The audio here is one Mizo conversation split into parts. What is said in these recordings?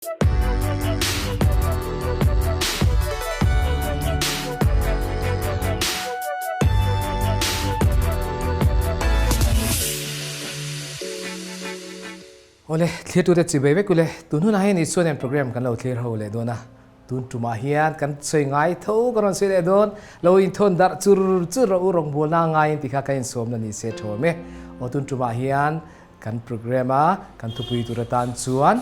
Awle, thlirtute chibai vek ule, tun hunah hian Isua nen program kan lo thlir ho leh dawn a. Tun tumah hian kan sawi ngai tho ka rawn sawi leh dawn, lo inthawn darh chur chur rawh u rawngbawlna ngaiin ti kha ka insawmna ni se thawm e. Aw tun tumah hian kan program a kan thupui tur atan chuan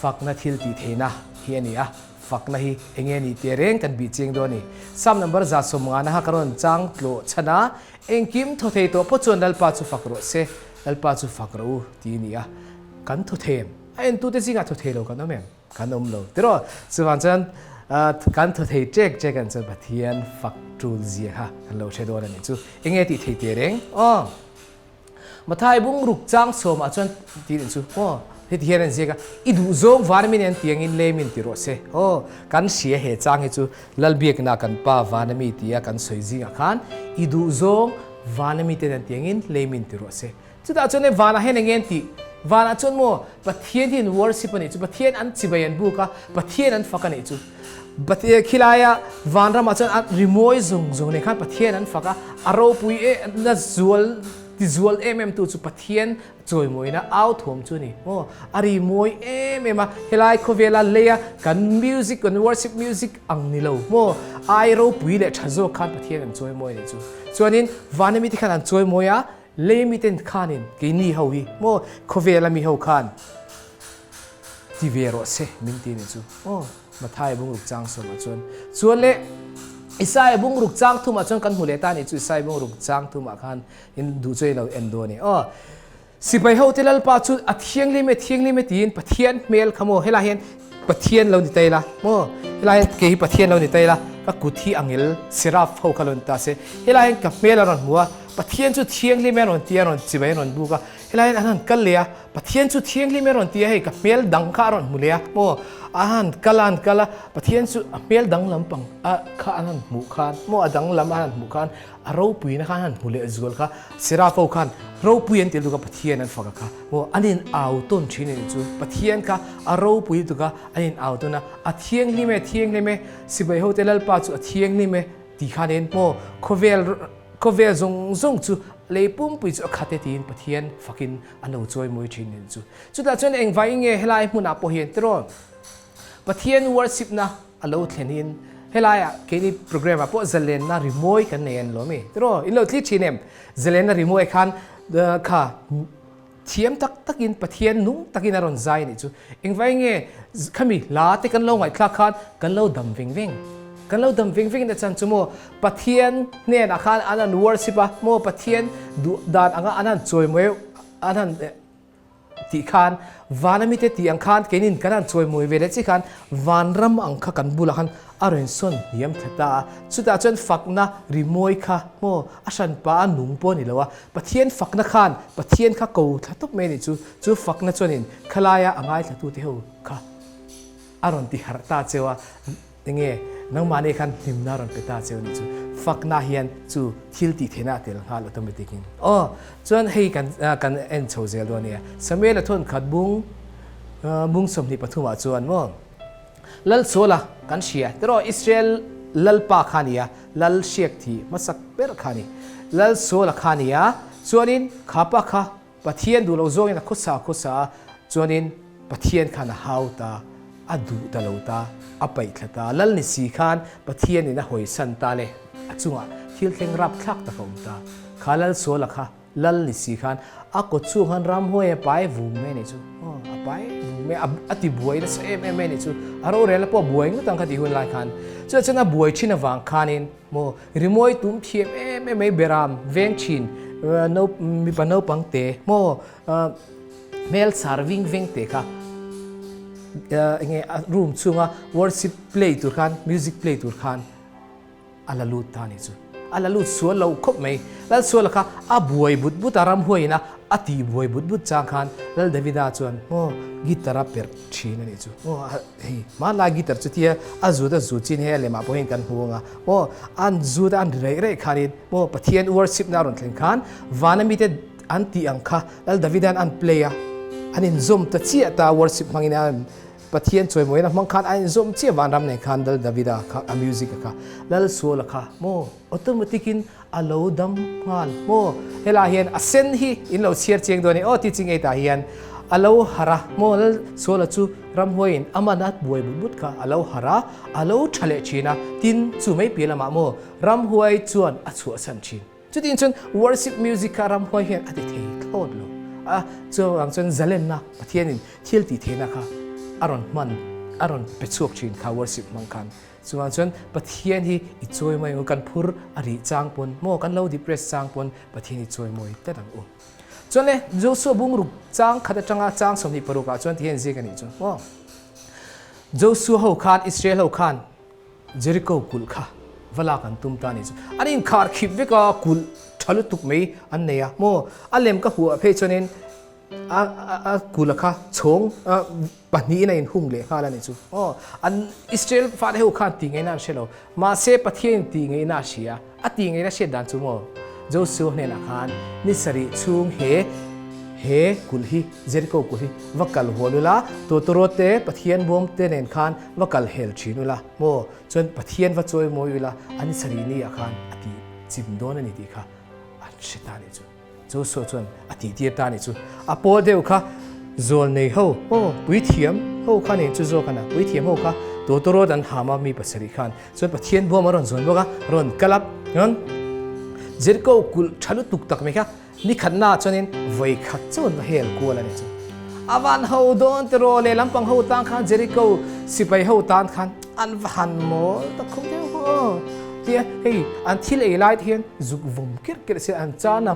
fakna thil tih theihna hi a ni a, fakna hi eng nge nih teh reng kan bih chiang dawn a ni. Psalm number 150 kha ka rawn chang tlawh chhan a, engkim thaw thei tawh pawh chuan Lalpa chu fak rawh se, Lalpa chu fak rawh u tih a ni a, kan thaw thei em? A entute zingah thaw thei lo kan awm em? Kan awm lo tiraw? Chuvang chuan kan thaw thei ṭek ṭek ang chuan Pathian fak ṭul zia kha kan lo hre dawn a nih chu. Enge tih thei teh reng? Aw. Mathai bung ruk chang sawmah chuan tih nih chu aw heti hian an ziak a, I duh zawng van min en tiangin lei min ti rawh se. Aw, kan hria he chang hi chu Lalbiakna kan pa van a mi tia kan sawi zingah khan I duh zawng van a miten an tiangin lei min ti rawh se. Chutah chuan e vanah hian eng nge an tih? Vanah chuan maw Pathian hi an worship a nih chu, Pathian an chibai an buk a, Pathian an fak a nih chu. Khilaia vanramah chuan a rimawi zawng zawng nen khan Pathian an fak a, a ropui e na zual ti zual em em tu chu Pathian chawimawina au thuam chu a ni. Maw a rimawi em em a, helai khawvela leia kan music kan worship music ang ni lo maw ai ropui leh tha zawk khan Pathian an chawimawi a nih chu. Chuanin vana mite khan an chawimawi a, Lei miten khanin keini ho hi maw khawvela mi ho khan ti ve rawh se min ti nih chu aw Mathaia bungruk chang sawmah chuan chuan leh Isaia bungruk chang thumah chuan kan hmu leh ta nih chu Isaia bungruk chang thumah khan in duh chu lo en dawn e aw Sipai ho te Lalpa chu a thianghlim e thianghlim e tiin Pathian hmel kha maw helai hian Pathian lo ni tai la maw helai hian kei hi Pathian lo ni tai la ka kut hi angel seraph ho kha lo ni ta se helai hian ka hmel a rawn hmu a Pathian chu thianghlim e rawn ti a, rawn chibai a rawn buk a, helai hian an han kal leh a, Pathian chu thianghlim e rawn ti a, hei ka hmel dang kha a rawn hmu leh a, maw a han kal a han kal a, Pathian chu a hmel dang lampang a kha an han hmuh khan, maw a dang lam a han hmuh khan a ropuina kha an han hmu leh zual kha, Serapho khan ropui an ti lutuk a, Pathian an fak a kha, maw an in au tawn thin a nih chu, Pathian kha a ropui lutuk a, an in au tawn a, a thianghlim e, thianghlim e, sipai hote Lalpa chu a thianghlim e ti khanin maw khawvel Khawvel zawng zawng chu lei pumpui chu a khat e tiin Pathian fakin a lo chawi mawi thin nen chu. Chutah chuan engvai nge helai hmunah pawh hian tiraw Pathian worship na a lo thlen in helaiah keini program ah pawh zalenna rimawi kan nei an lo mi tiraw in lo thlir thin em? Zalenna rimawi khan kha thiam tak takin Pathian nung takin a rawn zai a nih chu. Engvai nge khami hla te kan lo ngaihthlak khan kan lo dam veng veng. Kan lo dam veng veng na chan chu maw Pathian hnenah khan an han worship a maw Pathian duh dan anga an han chawimawi an han tih khan vana mite tih ang khan keinin kan han chawimawi ve leh chi khan vanram ang kha kan bulah khan A rawn sawn hniam thla ta a, chutah chuan fakna rimawi kha maw a hranpa a nung pawh a ni lo a, Pathian fakna khan Pathian kha ko thla tawp mai a nih chu, chu fakna chuanin khalaia a ngaithlatute ho kha a rawn ti harh ta cheu a, enge nangmahni khan hlimna a rawn pe ta cheu a nih chu, fakna hian chu thil tih theihna a tel nghal automatic in. Aw, chuan hei kan kan en chho zel dawn a nia, Samuel-a thawnkhat bung bung 23 ah chuan maw, Lal Suala kan hria tiraw Israel Lalpa kha a ni a, Lal hriak thi hmasak ber kha a ni. Lal Suala kha a ni a, chuanin kha pa kha Pathian duh lo zawngin a khawsa a khawsa a, chuanin Pathian khan a hau ta, a duh ta lo ta, a paih thla ta. Lal ni si khan Pathianin a hawisan ta le, a chungah thil thleng rapthlak tak a awm ta. Kha Lal Suala kha Lal ni si khan a kawt chhung khan ramhuai a pai vum mai a nih chu. Aw, a pai vum mai a, a ti buai nasa em em mai a nih chu. A rorel pawh a buai ngawt ang kha tih hun lai khan. Chutah chuan a buai thin avang khanin maw rimawi tum thiam em em mai beram veng thin no mipa naupang te maw hmel char ving veng te kha enge room chhunga worship play tur khan music play tur khan A la lut ta nih chu. A la lut sual lo khawp mai. Lal Suala kha a buai but but a, ramhuaiin a a tih buai but but chang khan Lal Davida chuan maw guitar a perh thin a nih chu. Maw hei hmanlai guitar chu tia a zut a zut chin hei a lemah pawh hian kan hmu ang a. Maw an zut a an ri reih reih khanin maw Pathian worship na a rawn thleng khan vana mite an tih ang kha Lal Davida'n an play a, an inzawm ta chiah ta worship hmangin a. Pathian chawimawina hmang khan a inzawm chiah vanram nen khan Lal Davida kha a music a kha Lal Suala kha maw automatic in a lo dam nghal maw helai hian a sen hi in lo chhiar chiang dawn e aw teaching aid ah hian a lo harh a maw Lal Suala chu ramhuaiin a man a buai but but kha a lo harh a a lo tha leh thin a tin chu mai piah lamah maw ramhuai chuan a chhuahsan thin. Chutiang chuan worship music kha ramhuai hian a ti thei thlawt lo a, chuvang chuan zalenna Pathianin thil tih theihna kha a rawn hman, a rawn pe chhuak thin kha worship hmang khan. Chuvang chuan Pathian hi i chawi mai ang u, kan phur a rih chang pawn maw, kan lo depress chang pawn Pathian hi chawi mawi tlat ang u. Chuan le Joshua bungruk chang khat atanga chang 26 ah chuan ti hian ziak a nih chu maw. Joshua ho khan Israel ho khan Jericho kulh kha va lak an tum ta a nih chu. An inkhar khip vek a, kulh tha lutuk mai an nei a. Maw a lem ka hmuh ah phei chuanin a a kulh a kha chhawng pahnihin a inhung leh nghal a nih chu. Aw an Israel fate ho khan tih ngaihna an hre lo. Mahse Pathianin tih ngaihna a hria. A tih ngaihna hriat dan chu maw Joshua hnenah khan ni sarih chhung he he kulh hi Jericho kulh hi va kal hual ula, tawtawrawt te Pathian bawm te nen khan va kal hel thin ula maw chuan Pathian va chawi mawi ula a ni sarih ni ah khan a tih chim dawn a ni tih kha an hre ta nih chu. Joshua chuan a tih tir ta nih chu. A pawl deuh kha zawl nei ho aw puithiam ho kha nen chu zawk a na puithiam ho kha tawtawrawt an ham a mi pasarih khan chuan Pathian buam a rawn zawn bawk a rawn kal a rawn Jericho kulh tha lutuk tak mai kha ni khatna ah chuanin vawi khat chauh an va hel kual a ni chu. A van ho dawn tiraw lehlam pang ho tan khan Jericho sipai ho tan khan an va han mawl tak khum deuh aw tia hei an thil ei lai te hian zuk vawm kerh kerh se an chan a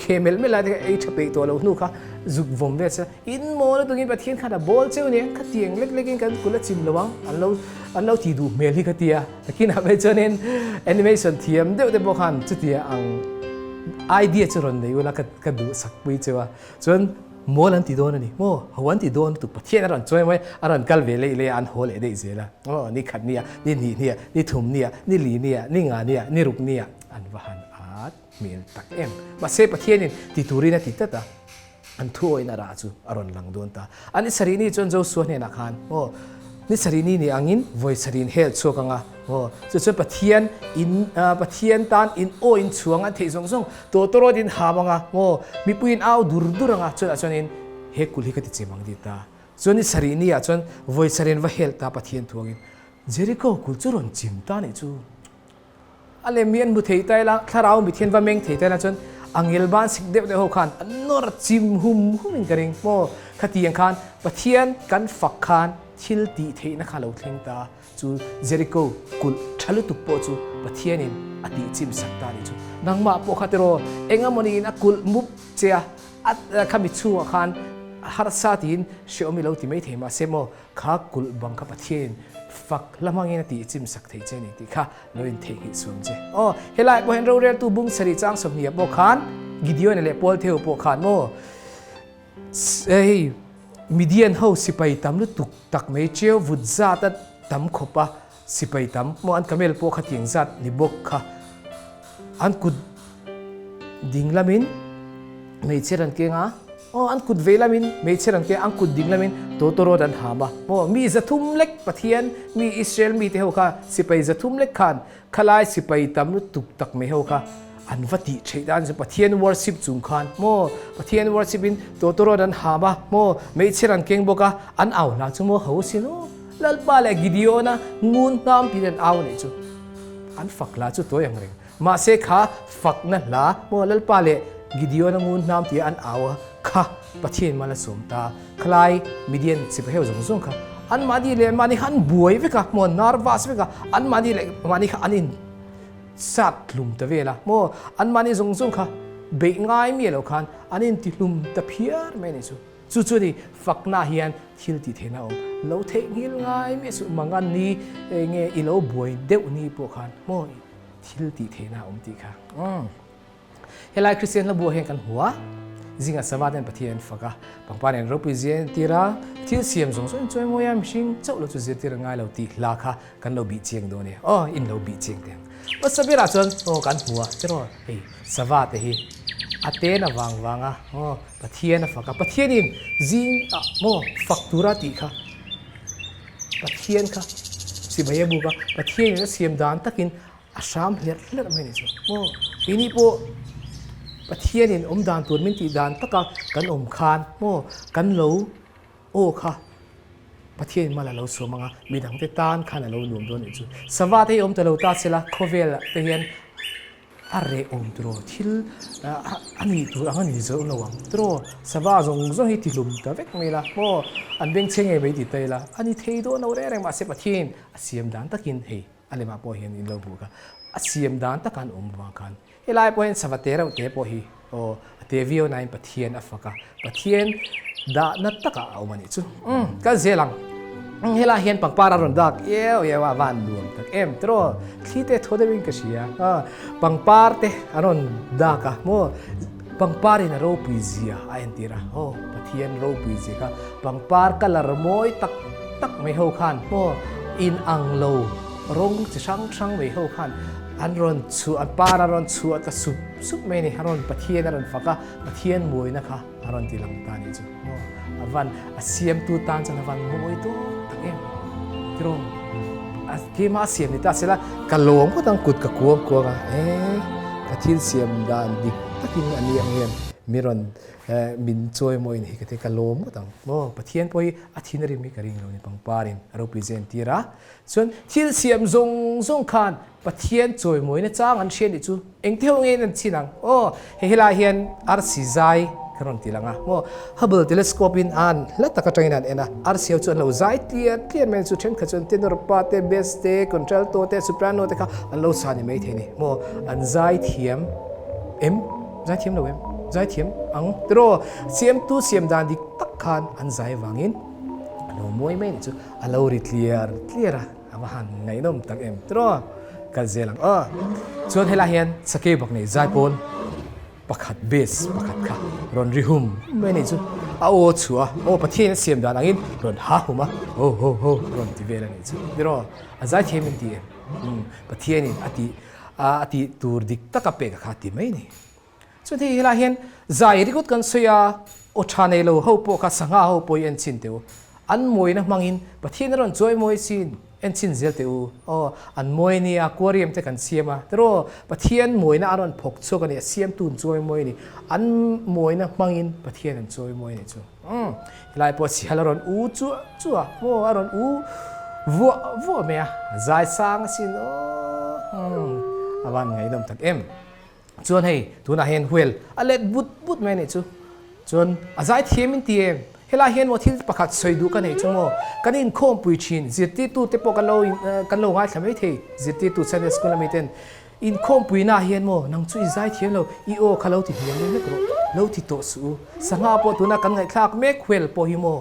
khe melh melh lai te kha ei tha peih tawh lo hnu kha zuk vawm vel se in mawl lutukin Pathian khan a bawl cheu nia khatiang lek lekin kan kul a chim lo ang an lo an lo ti duh hmel hi ka tia takin ah phei chuanin animation thiam deuh te pawh khan chutia ang idea chu rawn nei ula ka ka duh sak pui cheu a chuan mawl an ti dawn a ni maw ho an ti dawn lutuk Pathian a rawn chawi mai a rawn kal ve leh leh a an haw leh daih zel a aw ni khat nia ni hnih nia ni thum nia ni li nia ni nga nia ni ruk nia An va han at hmel tak em. Mahse Pathianin ti turin a ti tlat a, an thuawiin a rah chu a rawn lang dawn ta. A ni sarih ni chuan Joshua hnenah khan, Aw, ni sarih ni ni angin vawi sarih in hel chhuak ang a, aw, chu chuan Pathian in, Pathian tan in aw in chhuang an theih zawng zawng tawtawrawt in ham ang a, aw, mipui in au dur dur ang a, chutah chuanin he kul hi ka ti chem ang ti ta. Chuan ni sarih ni ah chuan vawi sarih in va hel ta Pathian thuangin Jericho kul chu rawn chim ta nih chu. A lem hi an hmu thei ta ila, thlarau mithian va meng thei ta ila chuan a ngel ban sik deuh deuh ho khan an nawr chim hum hum in ka ring maw? Khatiang khan Pathian kan fak khan thil tih theihna kha lo thleng ta chu Jericho kulh tha lutuk pawh chu Pathianin a tih chim sak ta nih chu. Nangmah pawh kha tiraw eng emawni in a kulh mup che a, a khami chhungah khan harsa tiin hreawm i lo ti mai thei mahse maw Kha kulh bang kha Pathianin fak hla hmangin a tih chim sak thei che ni tih kha lo intheihnghilh suam che. Aw, helai pawh hian roreltu bung sarih chang sawmhnih pawh khan Gideon-a leh Paul-Theo pawh khan maw hei Midian ho sipai tam lutuk tak mai cheu vut zat a tam khawp a, sipai tam maw an camel pawh kha tiang zat ni bawk kha an kut ding lamin hmeichhe ran keng a. Aw, an kut vei lamin hmeichhe rang te an kut ding lamin tawtawrawt an ham a. Maw, mi 300 lek Pathian mi Israel mite ho kha sipai 300 lek khan khalai sipai tam lutuk tak mai ho kha an va tih theih dan chu Pathian worship chung khan maw Pathian worship in tawtawrawt an ham a maw hmeichhe rang keng bawk a an au hla chu maw ho sin aw Lalpa leh Gideon-a ngun hnam tiin an au nih chu an fak hla chu tawi ang reng. Mahse kha fakna hla maw Lalpa leh Gideon-a ngun hnam tia an au a kha Pathian mal a sawm ta. Khalai Midian sipai ho zawng zawng kha anmahni leh anmahni kha an buai vek a maw nervous vek a anmahni leh mahni kha an in sat hlum ta vel a maw anmahni zawng zawng kha beih ngai miah lo khan an in ti hlum ta phiar mai a nih chu. Chu chu ni fakna hian thil tih theihna a awm. Lo theihnghilh ngai miah suh mangan ni nge i lo buai deuh ni pawh khan maw thil tih theihna a awm tih kha. Umm. Helai Kristian hla buah hian kan hmu a, zinga sava ten Pathian an fak a, pangpar nen ropui zia an tir a, thil siam zawng zawng in chawi mawi a, mihring chauh lo chu zirtir a ngai lo tih hla kha kan lo bih chiang dawn e. Aw, in lo bih chiang teh ang. Hmasa berah chuan aw kan hmu a, tiraw hei sava te hi a ten a vang vang a, aw Pathian a fak a, Pathianin zing ah maw fak tura tih kha. Pathian kha chibai a buk a, Pathianin a siam dan takin a hram hlerh hlerh mai a ni chu. Maw keini pawh Pathianin awm dan tur min tih dan taka kan awm khan maw kan lo aw kha Pathianin mal a lo suam ang a, midangte tan khan a lo nuam dawn a nih chu. Sava te hi awm ta lo ta sela khawvel ah te hian A reh awm tiraw thil a nih tur ang a ni zo lo ang tiraw sava zawng zawng hi tihlum ta vek mai la maw an bengchhe ngei mai ti ta ila a ni thei dawn lo reng reng mahse Pathian a siam dan takin hei a lemah pawh hian in lo hmuh kha a siam dan taka an awm vang khan helai pawh hian sava te reuh te pawh hi aw a te viau nain Pathian a fak a Pathian dahna takah a awm a nih chu. Umm kal zel ang. Umm helai hian pangpar a rawn dak iau iau a, a van nuam tak em tiraw thli te thaw deuhin ka hria. Aw pangpar te a rawn dak a maw pangpar in a ropui zia a entir a, aw Pathian ropui zia kha pangpar colour mawi tak tak mai ho khan maw in ang lo rawng chi hrang hrang mai ho khan an rawn chhuah an par a rawn chhuah ta sup sup mai a ni, a rawn Pathian a rawn fak a. Pathian mawina kha a rawn ti lang ta nih chu maw a van a siamtu tan chuan a van mawi dawn tak em tiraw a keimah a siam ni ta sela ka lawm ngawt ang kut ka kuang kuang a e ka thil siam dan dik takin a ni ang hian mi rawn min chawi mawi ni hi ka ti ka lawm ngawt ang maw Pathian pawh hi a thin a rim hi ka ring lo ni pangparin a ropui zen tir a chuan thil siam zawng zawng khan Pathian chawimawina chang an hria nih chu engti ho nge an chhin ang? Aw, hei helai hian arsi zai ka rawn ti lang a maw? Hubble telescope in an hla tak atangin an en a, arsi ho chu an lo zai tliar tliar mai chu thenkhat chuan tenor pa te, bass te, contralto te, soprano te kha an lo sa ni mai thei ni maw? An zai thiam em? Zai thiam lo em? Zai thiam ang tiraw? Siamtu siam dan dik tak khan an zai vangin a lo mawi mai nih chu a lo ri tliar tliar a. A va han ngaihnawm tak em tiraw kal zel ang aw. Chuan helai hian sakei bak nei zaipawn pakhat base pakhat kha rawn ri hum mai a nih chu a aw chhuah a aw Pathian a siam dan angin rawn ha hum a ho ho ho rawn ti vel a nih chu tiraw a zaithiam in ti em umm Pathianin a tih a tih tur dik taka pek a kha ti mai a ni. Chuan hei helai hian zai ringawt kan sawi a, aw tha nei lo ho pawh kha sangha ho pawh hi en chhin teh u. An mawina hmangin Pathian a rawn chawi mawi chin en chhin zel teh u. Aw, an mawi nia, aquarium te kan siam a, tiraw Pathian mawina a rawn phawk chhuak a ni, a siamtu an chawi mawi a ni. An mawina hmangin Pathian an chawi mawi a ni chu. Umm, helai pawh sihal a rawn u chuah chuah a, maw a rawn u vuah vuah mai a, zai sang asin aw, umm, a van ngaihnawm tak em. Chuan hei tunah hian whale a let but but mai a nih chu. Chuan a zai thiam in ti em? Helai hian maw thil pakhat sawi duh ka nei chu maw? Kan inkhawmpui thin zirtirtu te pawh kan lo kan lo ngaithla mai thei zirtirtu Sunday school ami ten inkhawmpuina ah hian maw nang chu i zai thiam lo i aw kha lo ti hniam deuh hlek rawh lo ti tawh suh u. Sangha pawh tuna kan ngaihthlak mek whale pawh hi maw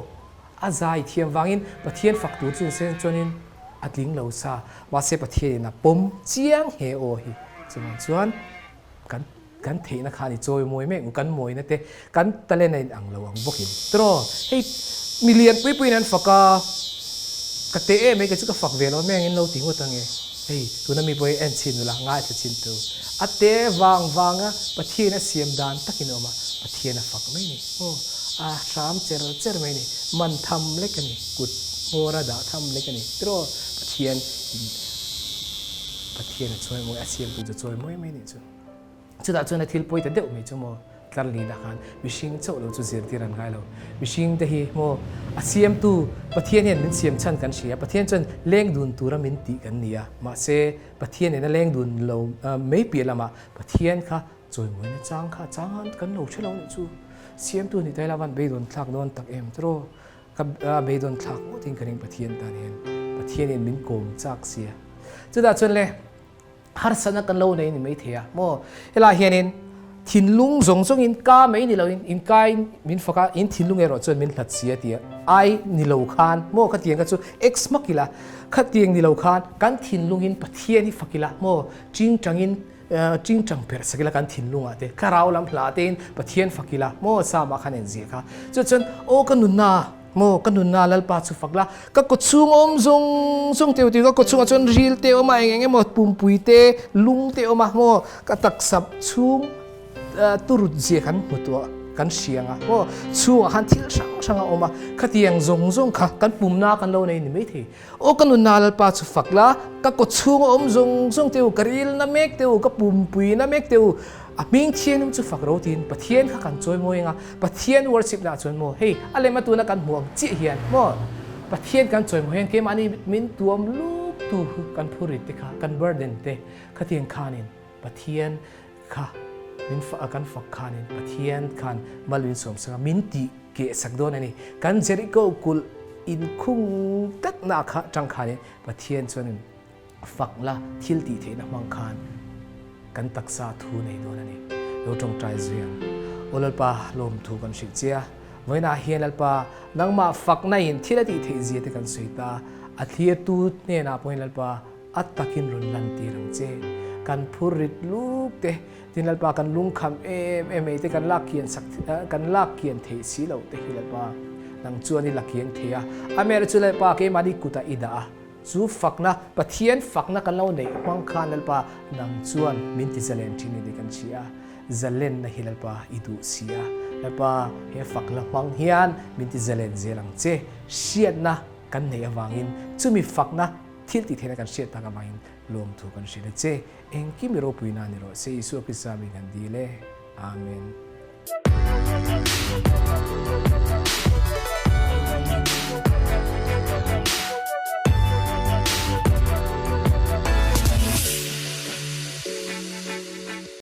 a zai thiam vangin Pathian fak tur chu insen chuanin a tling lo sa mahse Pathianin a pawm chiang he aw hi. Chuvang chuan kan kan theihna khan i chawi mawi mek u, kan mawina te kan talent a in ang lo ang bawkin tiraw hei mi lian pui puiin an fak a, ka teh em mai kei chu ka fak ve lo mai ang in lo ti ngawt ang e, hei tuna mi pawh hi en chhin ula ngaithla chhin tu a te vang vang a Pathian a siam dan takin a awm a, Pathian a fak mai a ni aw a hram cher cher mai a ni, man tham lek a ni, kut hmawr a dah tham lek a ni tiraw Pathian Pathian a chawi mawi, a siamtu chu chawi mawi mai nih chu. Chutah chuan a thil pawi ta deuh mai chu maw, tlar lin ah khan mihring chauh lo chu zirtir an ngai lo. Mihring te hi maw a siamtu Pathian hian min siam chhan kan hria, Pathian chuan leng dun tura min tih kan ni a, mahse Pathian nen a leng dun lo mai piah lamah Pathian kha chawi mawina chang kha a chang a kan lo hre lo nih chu. Siamtu nih ta ila van beidawn thlak dawn tak em tiraw? Ka beidawn thlak ngawtin ka ring Pathian tan hian Pathianin min kawm chak sia. Chutah chuan le harsatna kan lo nei ni mai thei a maw helaiah hianin thinlung zawng zawngin ka mai ni loin in kai min fak a in thinlung erawh chuan min hlat si a ti a ai ni lo khan maw khatiang kha chu ex hmak ila khatiang ni lo khan kan thinlungin Pathian hi fak ila maw chingchangin Chingchang perh sak ila kan thinlungah te, thlarau lam hla tein Pathian fak ila maw Psalm ah khan en zia kha. Chu chuan aw ka nunna maw ka nunna Lalpa chu fak la, ka kawchhung awm zawng zawng te ka kawchhungah chuan ril te awm a eng eng emaw pumpui te lung te awm a maw ka taksa chhung turut zia kan hmu tuah. kan hria ang a maw chhungah khan thil hrang hrang a awm a khatiang zawng zawng kha kan pumna kan lo nei ni maithei Aw ka nunna Lalpa chu fak la, ka kaw chhunga awm zawng zawng te u, ka rilna mek te u, ka pumpuina mek te u, a hming thianghlim chu fak ro tiin Pathian kha kan chawi mawi ang a, Pathian worship na ah chuan maw hei a lem a tuna kan hmuh ang chiah hian maw Pathian kan chawi mawi hian keimahni min tuam lup tu kan phurrit te kha kan burden te khatiang khanin Pathian kha min kan fak khanin Pathian khan mal min sawm sak a, min tih keh sak dawn a ni. Kan Jericho kulh inkhung takna kha tang khanin Pathian chuanin fak la thil tih theihna hmang khan kan taksa thu nei dawn a ni. Lo tawngtai zui ang. Aw Lalpa lawmthu kan hrilh che a, vawiinah hian Lalpa nangmah fakna in thil a tih theih zia te kan sawi ta, a thlirtu hnenah pawhin Lalpa A takin rawn lantir ang che. Kan phur rit luk te, tin Lalpa kan lungkham em em ei te kan lak kian sak kan lak kian theih si loh te hi Lalpa nang chuan i la kiang thei a. Amer chu Lalpa keimahni kutah i dah a, chu fakna Pathian fakna kan lo neih hmang khan Lalpa nang chuan min ti zalen thin ni tih kan hria a, zalenna hi Lalpa i duh si a. Lalpa he fakna hmang hian min ti zalen zel ang che. Hriatna kan neih avangin chumi fakna Thil tih theihna kan hriat tak avangin lawmthu kan hrilh a che. Engkim i ropui na ni rawh se Isua Krista min kan dil e. Amen.